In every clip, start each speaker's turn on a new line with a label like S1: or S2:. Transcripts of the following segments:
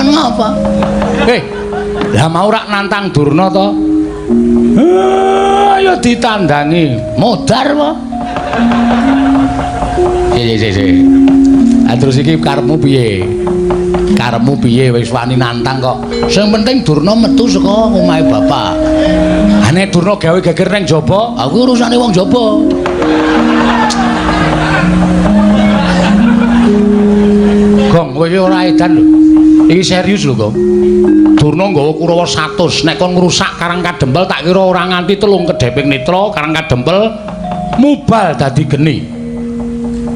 S1: Kon ngapa?
S2: Lah mau rak nantang Durna to? Ayo ditandangi.
S1: Modar apa?
S2: Sik. Ah terus iki karepmu piye? Karepmu piye wis wani nantang kok.
S1: Sing penting Durna metu saka omahe bapak.
S2: Ha nek Durna gawe geger ning jaba,
S1: Aku urusane wong jaba.
S2: Gong, kowe iki ora edan lho. Iki serius lho, Gong. Durna nggawa Kurawa 100, nek kon ngrusak Karang Kadempel tak kira ora nganti telung kedheping netra Karang Kadempel mubal dadi geni.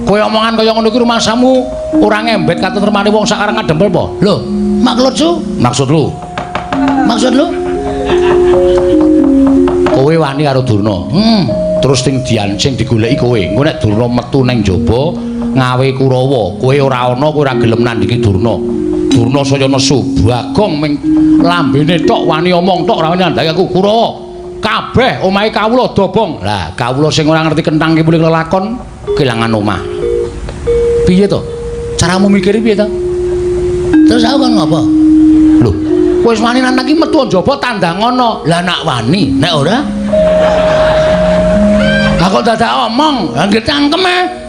S2: Kowe omongan kaya ngono iki rumasamu ora ngembet katentremane wong sak Karang Kadempel apa?
S1: Lho, maksud lu?
S2: Maksud lu?
S1: Maksud lu?
S2: Kowe wani karo Durna. Terus sing dian sing digoleki kowe. Engko nek Durna metu nang jaba ngawe Kurawa, kowe ora ana, kowe ora gelem nandhingi Durna. Durna saya nesu, Bagong ming lambene tok wani omong tok ora wani nandhangi aku Kurawa. Kabeh omahe kawula dobong. Lah, kawula sing ora ngerti kenthang ki mulih lelakon kelangan omah. Piye to? Caramu mikir piye to?
S1: Terus aku kon ngapa?
S2: Lho, kowe wis wani nantang ki metu njaba tandang ana.
S1: Lah nak wani, nek ora?
S2: Lah kok dadak omong, lah nggih cangkeme.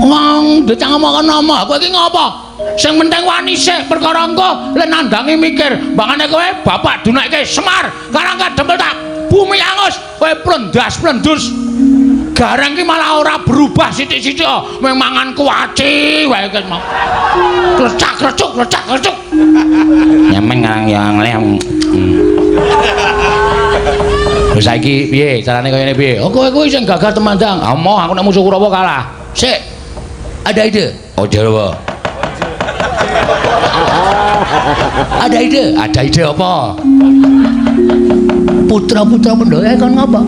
S2: Wong dicangkem kono omong, kowe iki ngopo? Sing penting wani sik perkara engko le nandangi mikir, mbangane kowe bapak dunekke Semar, Karang Kadempel tak bumi angus, kowe plendas-plendus. Gareng ki malah ora berubah sithik-sithik, mung mangan kuaci wae ki mau. Klecak-klecuk, klecak-klecuk. Nyemeng ngarang yang lem. Wis saiki piye carane kaya ngene piye? Oh kowe kuwi sing gagah temandang. Amoh aku nek musuh Kurawa kalah.
S1: Sik. Ada ide.
S2: Oh jare.
S1: Ada ide.
S2: Ada ide apa?
S1: Putra-putra Pandhawa kon ngapa?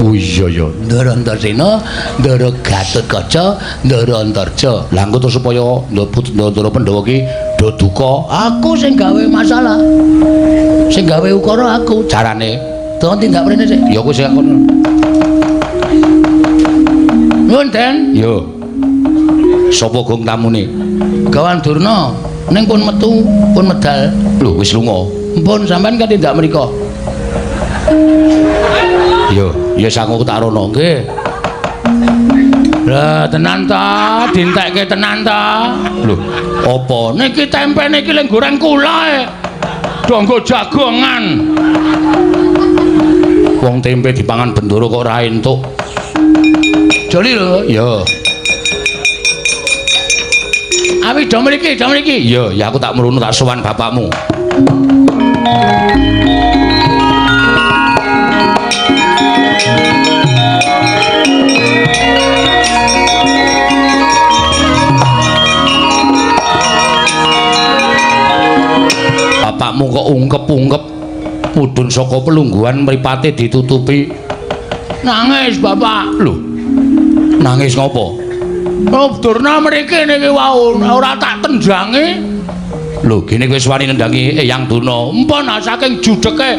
S2: Oh iya ya.
S1: Ndara Antasena, Ndara Gatotkaca, Ndara Antarja.
S2: Lah engko terus supaya Ndara Pandhawa ki do duka,
S1: Aku sing gawe masalah. Sing gawe ukara aku.
S2: carane
S1: Tolong tindak mrene sik.
S2: ya kowe sing kono.
S1: Nuwun, Den.
S2: Yo. Sapa gong tamune?
S1: Gawan Durna ning pun metu, pun medal.
S2: Lho wis lunga.
S1: Mpun sampean kan tindak mriko.
S2: Yo, ya sangu tak rono.
S1: Nggih. Lah tenan ta, dintekke tenan ta.
S2: Lho, apa?
S1: Niki tempe niki lek goreng kula e. Donggo jagongan.
S2: Wong tempe dipangan bendoro kok ora entuk.
S1: Joli lho.
S2: Yo.
S1: Awi do mriki, do mriki.
S2: Yo, ya aku tak mrunu tak sowan bapakmu. Bapakmu kok ungkep-ungkep mudhun saka pelungguhan mripate ditutupi.
S1: Nangis bapak.
S2: Lho. Nangis ngopo?
S1: Oh, Durna mriki niki wau ora tak tendangi.
S2: Lho, gene kowe wis wani nendangi Eyang Durna.
S1: Empun saking judeke.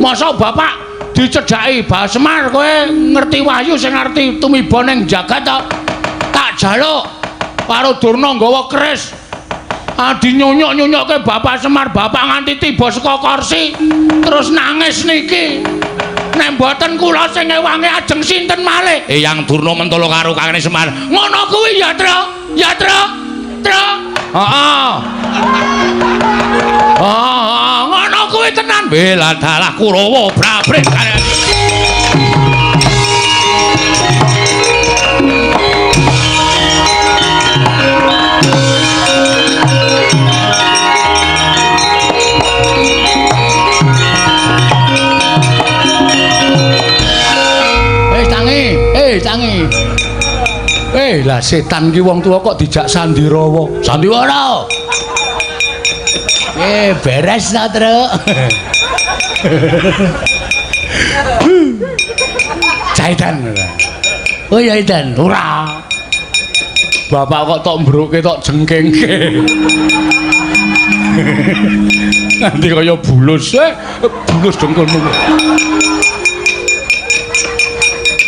S1: Masa bapak dicedhaki Bah Semar kowe ngerti wahyu sing ngerti tumiba ning jagat to? Tak jaluk karo Durna nggawa keris. Adi nyonyok-nyonyokke Bapak Semar, bapak nganti tiba saka kursi terus nangis niki. Nek mboten kula sing ngewangi ajeng sinten malih?
S2: Eyang Durna mentolo karo Kakang Semar.
S1: Ngono kuwi ya, Tru. Ya, Tru. Tru.
S2: Heeh.
S1: Heeh, ngono kuwi tenan.
S2: Bela dalah Kurawa brabret.
S1: Wis tangi, tangi.
S2: Lah setan ki wong tuwa kok dijak sandirawa.
S1: Sandiwara. Beres ta, Tru.
S2: Caitan ora?
S1: Oh ya Idan.
S2: Ora. Bapak kok tok mbruke tok jengkengke. Nanti kaya bulus, bulus dengkulmu.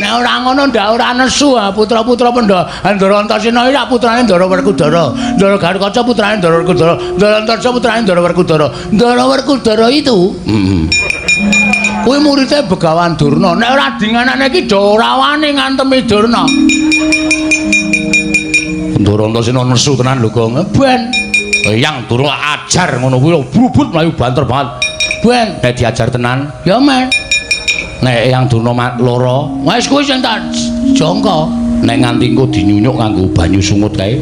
S1: Nek Nek ora ngono ndak ora nesu putra-putra Pandhawa. Ndara Antasena iki putrane Ndara Werkudara. Ndara Garukaca putrane Ndara Werkudara. Ndara Antarja putrane Ndara Werkudara. Ndara Werkudara itu kuwi muridé Begawan Durna. Nek ora dinganane iki do ora wani ngantemi Durna. Ndara Antasena nesu tenan lho, Gong. Ben Eyang Durna ajar ngono kuwi brubut mlayu banter banget. Ben nek diajar tenan, ya men. Nek Eyang Durna lara, wis kuwi sing tak jangka. Nek nganti engko dinyunyuk nganggo banyu sungut kae.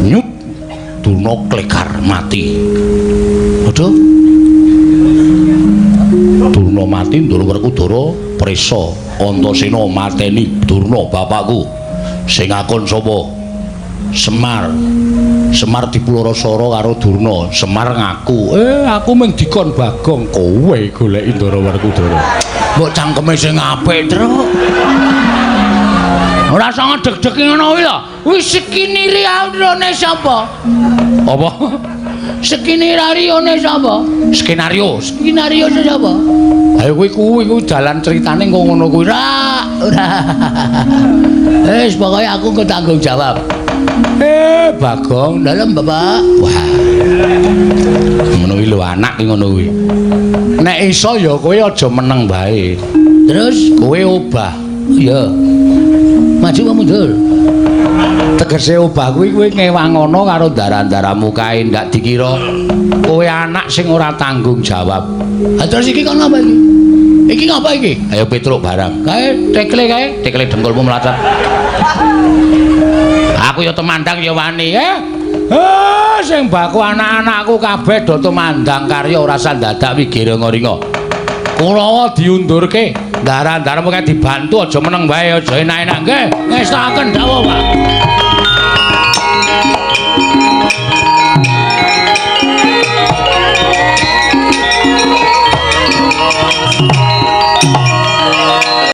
S1: Nyut Durna klekar mati. Waduh. Durna mati, Ndara Werkudara prisa Antasena mateni Durna bapakku. Sing ngakon sapa? Semar. Semar dipularasara karo Durna. Semar ngaku, aku mung dikon Bagong, kowe goleki Ndara Werkudara. Mbok cangkeme sing apik, Truk. Ora usah ngedeg-deg ngono kuwi lho. Wis skinarione sapa? Apa? Skinarione sapa? Skenario. Skenario sapa? Ayo kuwi kuwi dalan ceritane kok ngono kuwi. Ora, ora. Wis pokoke aku engko tanggung jawab. Bagong, dalem Bapak. Wah. Ngono kuwi lho anak ki ngono kuwi. Nek iso ya kowe aja meneng bae. Terus kowe obah. Iya. Maju apa mundur? Tegese obah kuwi kowe ngewangono karo ndara-ndaramu kae ndak dikira kowe anak sing ora tanggung jawab. Ha terus iki kon ngapa iki? Iki ngapa iki? Ayo Petruk barang. Kae tekle kae, tekle dengkulmu mlacat. Aku ya temandang ya wani, Sing baku anak-anakku kabeh do tumandang karya ora sandadak wigira-ringa. Kurawa diundurke, ndara-ndara pokoke dibantu aja meneng wae, aja enak-enak nggih. Ngestokaken dawuh, Pak.